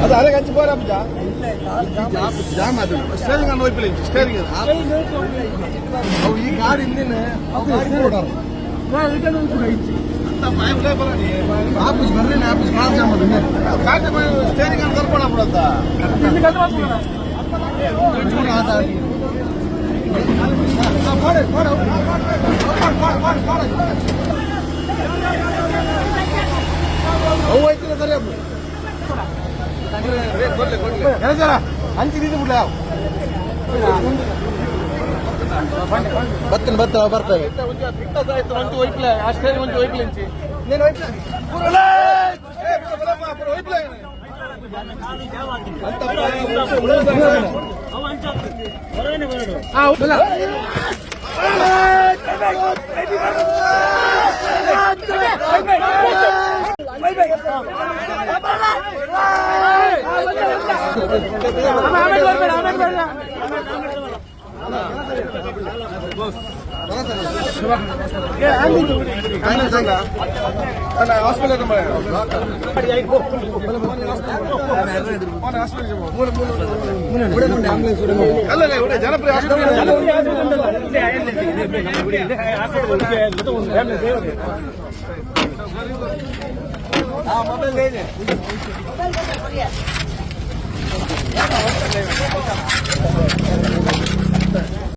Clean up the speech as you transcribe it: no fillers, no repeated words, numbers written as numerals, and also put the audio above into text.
ಅದು ಅರೆ ಹಚ್ಚಿ ಬೋರ ಜಾಮ್ ಅದು ಸ್ಟೇರಿಂಗ್ ಅನ್ನು ಒಯ್ಪಿಲ್ಲ, ಸ್ಟೇರಿಂಗ್ ಅವು ಈ ಗಾಡಿ ಹಿಂದಿನ ಆಫೀಸ್ ಬರ್ರಿ, office car jam ಅದು car jam steering ಅನ್ನು ಕರ್ಕೊಂಡ ಬಿಡತ್ತ. ಅವು ಹೋಯ್ತಿಲ್ಲ ಸರಿ. ಅಂಚಿ ಬಿಡ್ಲ. ಬತ್ತನ ಬತ್ತ ಬರ್ತವೆ. ಜನಪ್ರಿಯ ಹಾಸ್ಪಿಟಲ್.